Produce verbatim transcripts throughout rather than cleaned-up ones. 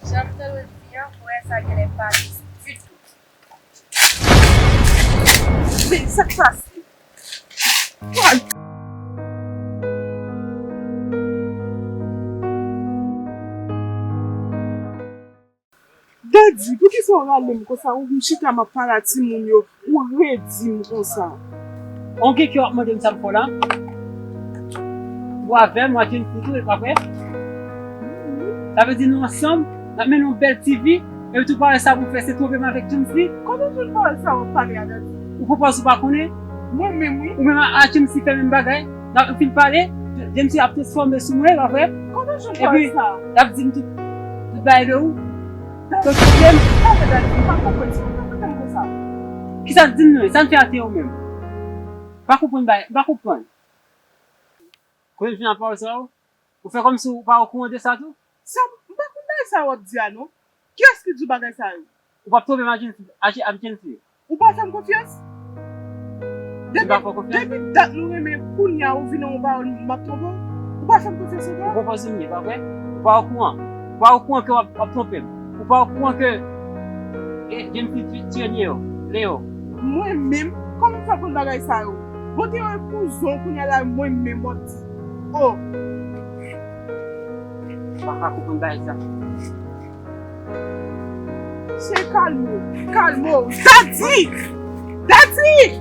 Jan m tande l di an, frè sa genlè pa jis ditou. Men sa k pase? What? Daddy, poukisa w rale m konsa? Ou m chita m ap pale a timoun yo, ou redi m konsa. On gen kè w ap mande m sa m fè w la? Ou avè m, ou ak Jennifer tou, e pa vre? Sa vle di nou ansanm, n ap mennen yon bèl ti vi, epi tou pawòl sa pou fè se twonpe m avèk James li? Kote w jwenn pawòl sa w ap pale a, Daddy? Ou pwopòz ou pa konnen? Mwen menm, wi. Ou menm a, a James li fè menm bagay? N ap fin pale, James ap transfòme sou mwen, pa vre? Kote w jwenn pawòl sa? Epi, l ap di m tout, tout bagay de ou. Tout pwoblèm. Sa fè Daddy, m pa konprann. Sa fè m konsa. Kisa l di m nan? Sa l fè atè ou menm? M pa konprann bagay, m pa konprann. Kote l jwenn pawòl sa yo? Ou fè kòmsi ou pa okouran de sa tou? Sa, m pa konn bagay sa w ap di a non. Kiyès ki di w bagay sa yo? Ou p ap twonpe m ak Jennifer, ak, ak Jennifer. Ou pa fè m konfyans? Ou pa fè konfyans? Depi dat nou renmen, kounye a ou vin nan yon pawòl m ap twonpe w? Ou pa fè m konfyans ankò? Ou pwopòze m ye, pa vre? Ou pa okouran. Ou pa okouran ke w ap, w ap twonpe m. Ou pa okouran ke, e, Jennifer ti-, tiye Leo. Leo. Mwen menm, kòman m fè konn bagay sa yo? Bon, te yon kouzon, kounye a la, mwen menm w ap di. Oh! M pa ka konprann bagay sa. Se kalme w, kalme w. Daddy! Daddy!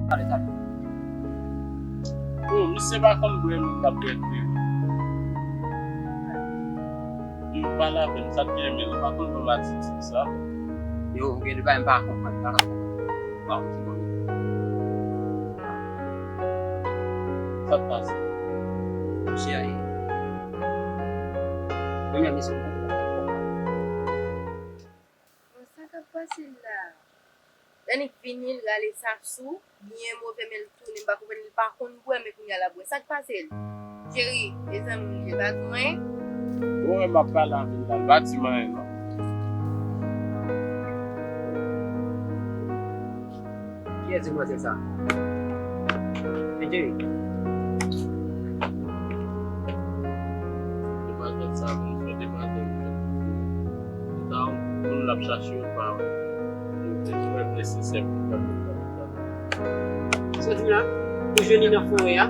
Pale, pale. Bon, misye pa konn bwè moun k ap bwè dlo. Li pa lapenn, sa k gen men, li pa konn ban m atitid sa. Yo, gen de bagay m pa konprann, m pa konprann. M pa konprann. Sa k pase? Monchè, e, premyè mesye m konprann. Bon, sa k ap pase la? Danik vini, l rale sa sou, byen move, men l tounen, m pa konprann, li pa konn bwè, men kounye a l ap bwè. Sa k pase l? Cheri, e zanmi m li ye, pa di m anyen? Ou wè m ap pale avè l la, l pa di m anyen non. Kiyès demwazèl sa? Enjeri. Demwazèl sa, bon, se demwazèl. Li ta yon moun l ap chache yon pa wè. Li te jwenn nesesè pou l gade, gade, gade. Sa w di m la? Ou jwenn li nan forè a?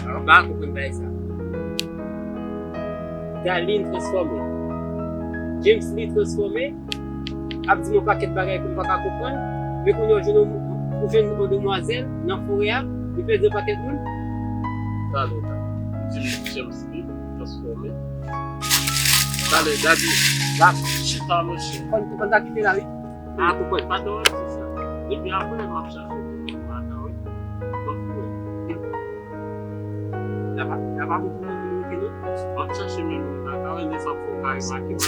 Alò, m pa konprann bagay sa. Darline transfòme. James li transfòme. Ap di m yon pakèt bagay ke m pa ka konprann. Men kounye a, ou jwenn yon, ou jwenn yon demwazèl nan forè a, li pèdi yon pakèt moun. Talè, talè. Ou di m James li transfòme. Talè, Daddy. La. Chita, monchè. Ou konn, ou konn sa ki te la, wi. Ah, ou konn. Pa t ap di sa. Depi apre, m ap chache moun, m pa ka wè. Bon, frè. L ap, l ap ap pou mwen vin rete non. M ap chache men m pa ka wè, lè sa pou ka remake m.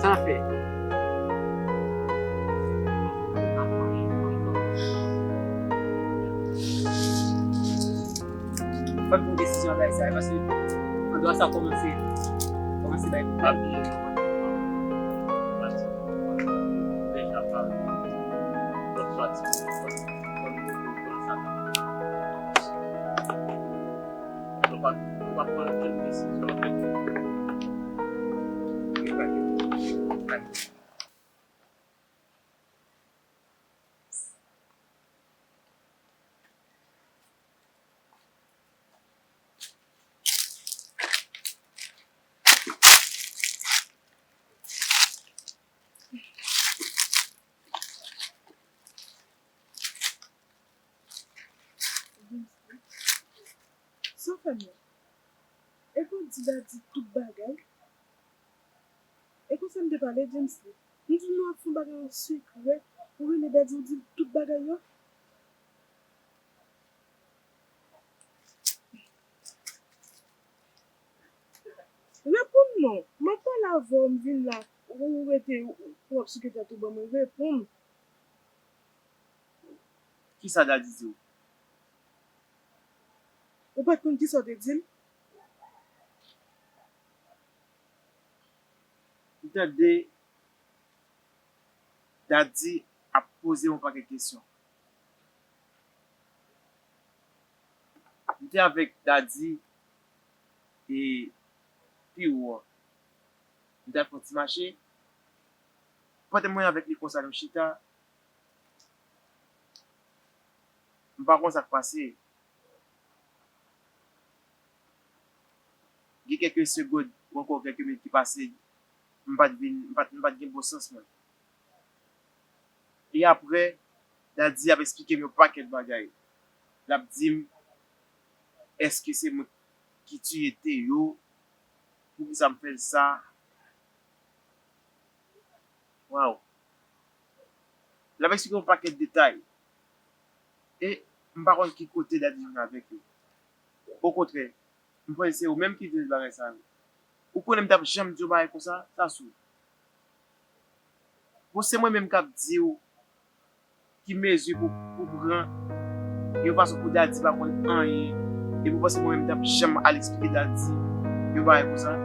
Sa fè. Fò n pran desizyon bagay sa, paske andwa sa kòmanse, kòmanse bay pwoblèm. Nou pa, nou pa pran okenn desizyon antre nou. Sa w fè m la? Epi w di Daddy tout bagay? E konsa m te pale, James li. M di w nou ap fè yon bagay an sekrè, ou rele Daddy, ou di l tout bagay yo. Reponn non. M ap pale avè w, m vin la, ou rete, ou ap souke tèt ou ban mwen, reponn. Kisa Daddy di w? Ou pa t konn kisa w te di l? M tande Daddy ap poze yon pakèt kesyon. M te avèk Daddy e pi wo a. M t al fè yon ti mache. Pandan mwen avèk li konsa nou chita, m pa konn sa k pase. Gen kèk segond ou ankò kèk minit ki pase, m pa t vin, m pa t, m pa t gen bon sans mwen. E apre, Daddy ap eksplike m yon pakèt bagay. L ap di m, èske se mwen ki tiye Théo? Poukisa m fè l sa? Waw. L ap eksplike yon pakèt detay. E m pa konn ki kote Daddy jwenn avèk yo. Okontrè, m panse se ou menm ki di l bagay sa yo. Ou konnen m t ap janm di w bagay konsa, Sasou? Bon, se mwen menm k ap di w ki mezi pou, pou pran, yon fason pou Daddy pa konn anyen, epi w panse mwen menm m t ap janm al eksplike Daddy yon bagay konsa?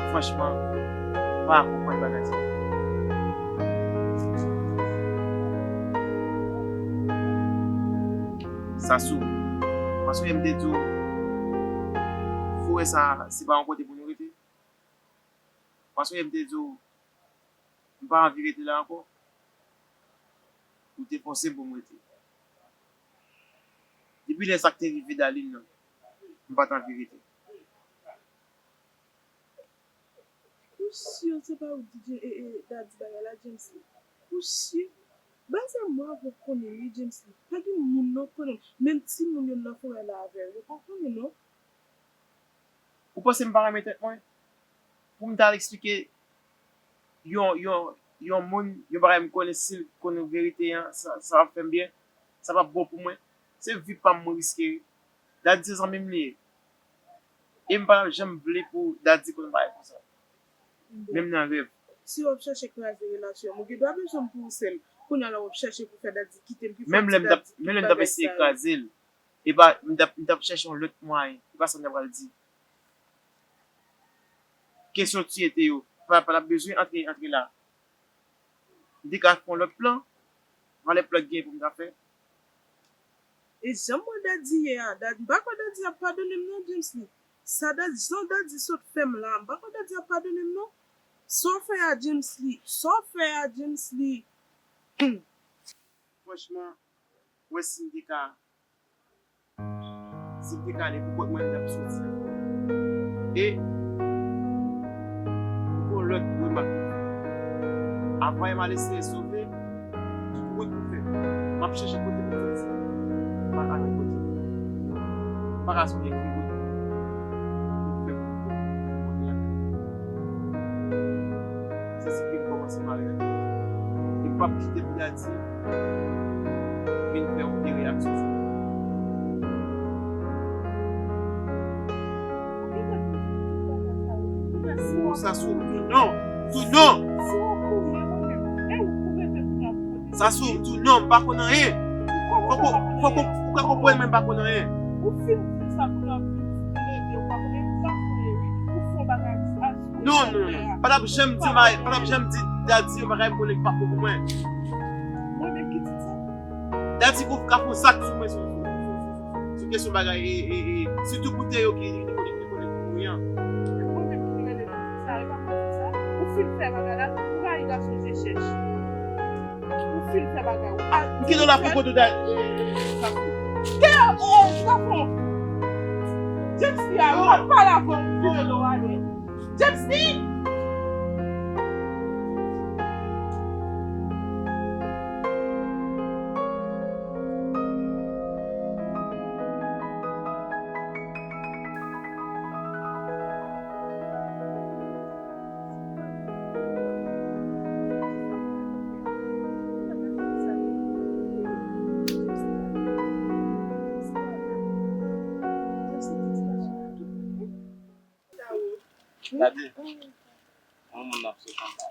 Franchman, m pa konprann bagay sa. Sasou, pa sonje m te di w, forè sa a, se pa yon kote pou nou rete. Pa sonje m te di w, m pa anvi rete la ankò. Ou te fòse m pou m rete. Depi lè sa k te rive Darline nan, m pa t anvi rete. Ou si se pa ou ki di, e, e, Daddy bagay la, James Lee? Ou si? Bagay sa mwen avè w konnen li, James Lee. Pa gen moun nan konnen. Menm timoun yo nan forè la avè w, yo pa konnen non. Ou panse m pa renmen tèt mwen? Pou m ta al eksplike yon, yon, yon moun, yon bagay m konnen, si l konn verite an, sa, sa p ap fè m byen, sa p ap bon pou mwen. Se vi pa m mwen riske wi. Daddy se zanmi m li ye. E m pa t ap janm vle pou Daddy konn bagay konsa. Bon. Menm nan rèv. Si w ap chache kraze relasyon, ou gen dwa bezwen m pou ou sèl. Kounye a la w ap chache pou fè Daddy kite m, ki fè Daddy kite bagay sa yo. Menm lè m t ap, menm lè m t ap eseye kraze l. E pa, m t ap, m t ap chèche yon lòt mwayen. E pa sa m ta pral di. Kesyon tiye Théo, pa, pa t ap bezwen antre, antre la. M te ka fè yon lòt plan. Valè plan k gen pou m ta fè. E jan m wè Daddy ye a, Daddy, m pa kwè Daddy ap padone m non, James Lee. Sa Daddy, jan Daddy sot fè m la, m pa kwè Daddy ap padone m non. Sa w fè a James Lee, sa w fè a James Lee. Hmm. Franchman, mwen si m te ka, si m te ka ale pou kont mwen, m t ap soti ankò. E gon lòt remak tou. Avan m al eseye sove, ki wout pou fè? M ap chèche kote pou soti. M pa ka jwenn kote. M pa ka sonje ki wout pou fè pou m monte lakay. Se si ke m kòmanse mare lakay. E m p ap kite pou Daddy vin fè yon de reyaksyon sou mwen. Ou sa sou tou non. Tou non. Sa sou tou non, m pa konn anyen. Fòk ou, fòk ou, ou ka konprann mwen m pa konn anyen. Ou fin di sa pou nan vin ede ou pa konn sa fè wi. Ou fè bagay sa. Non, non, non. Pa t ap janm di, pa t ap janm di. Dadi, yon bagay m konnen ki pa bon pou mwen. Mwen menm ki di sa? Dadi, kou ka fè yon sak sou mwen, sou, sou, sou, sou, sou kesyon bagay, e, e, e, sitou pou te yo ki, ki konnen, ki konnen pou mouri an. Mwen menm ki rele sa, e pa mwen ki di sa. Ou fin fè bagay la, ou rayi gason je chèch. Ou fin fè bagay ou. Ou kite la pou kote w ta, e, e, e, sa fou. Te, e, Japon. James Lee a, ou pa pale avè w, ou kite l ale. James Lee! Gade, yon moun ap sot anba.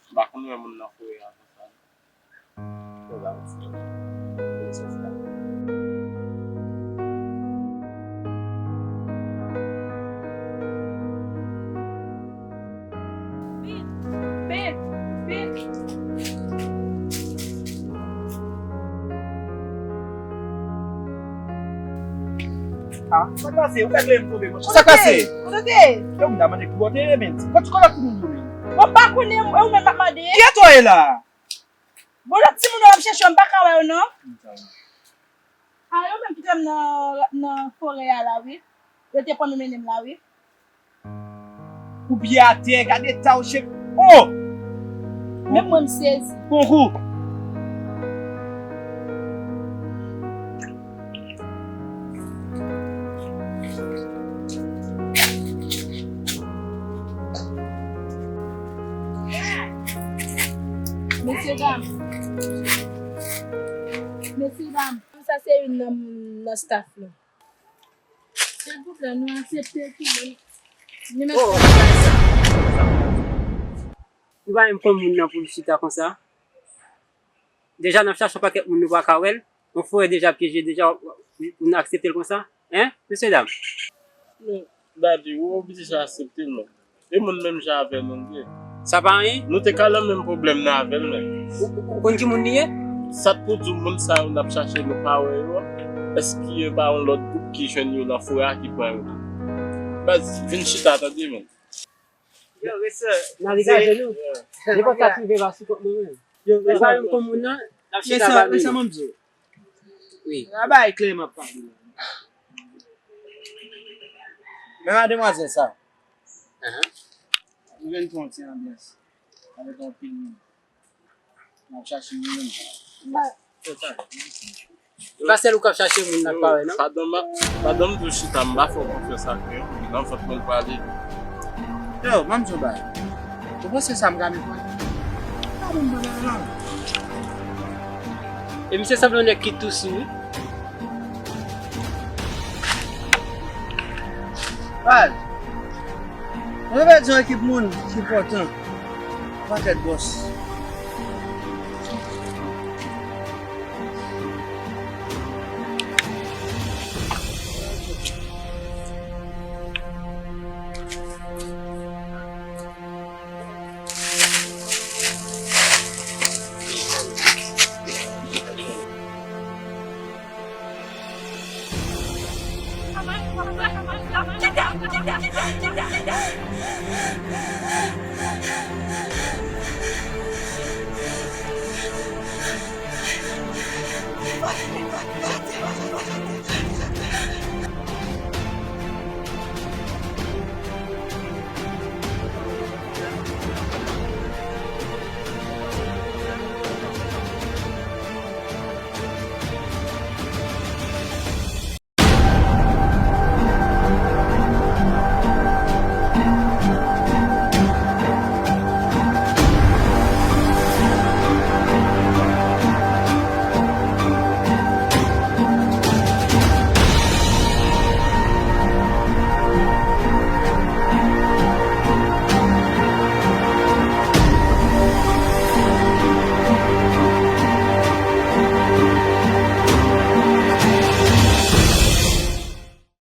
M pa konn wè moun nan fore a konsa. Ah, sa k pase? Ou ka klere m tonbe, mwen. Sa k pase? Kote w te ye? Kote w te ye? Yo, m ta mande pou w te ye, men. Kot, kot lòt moun yo ye? Mwen pa konnen, e ou menm m ap mande. Kiyès w ye la? Bon, lòt timoun yo ap chèche w, m pa ka wè yo non. A, yo menm ki te m nan, nan forè a la, wi. Yo te pran m mennen m la, wi. Ou pye atè, gade eta w, chef. Oh! Menm mwen, m sezi. Konkou. Mesye dam. Mesye dam. Sa se youn nan moun nan staff la. Silvouplè, nou aksepte l tou, men. Nou mèt. Oh, sa, sa, sa. Nou pa menm konn moun nan pou l chita konsa. Deja n ap chache yon pakèt moun nou pa ka wè l. Yon forè deja pyeje deja, pou n aksepte l konsa? Hein, mesye dam? Men, Dadi, ou oblije aksepte l, men. E moun menm jan avè nou, nou ye. Sa pa anyen? Nou te ka nan menm pwoblèm nan avè l, men. Ou, ou, ou konn ki moun li ye? Sa t pou di w moun sa yo n ap chache nou pa wè yo a? Èske pa yon lòt gwoup ki jwenn yo nan forè a ki pran yo tou? Baz, vin chita, tande, men. Yo, res, n a degaje nou. Nenpòt sa k rive pa sou kont mwen menm. Yo, res, sa yo konn moun nan, n ap chita ba nou. Res, sa mwen di w. Wi. Yon bagay klè m ap pale la. Men mademwazèl sa. Ahan. Nou vin fè yon ti anbyans avèk yon pil moun. N ap chache moun menm jan. Ba. Se sa. Se pa sèl ou k ap chache moun nan k pa wè, non? Padan m, padan m di w chita, m pa fè w konfyans ak yon moun nan, fòk mwen pale. Yo, ban m di w bagay. Ou panse sa m ka met mwen? Pa ban m bagay la. E misye sanble yon nèg ki tou sou, wi. Baz, mwen pèdi yon ekip moun ki enpòtan. Pakèt bòs.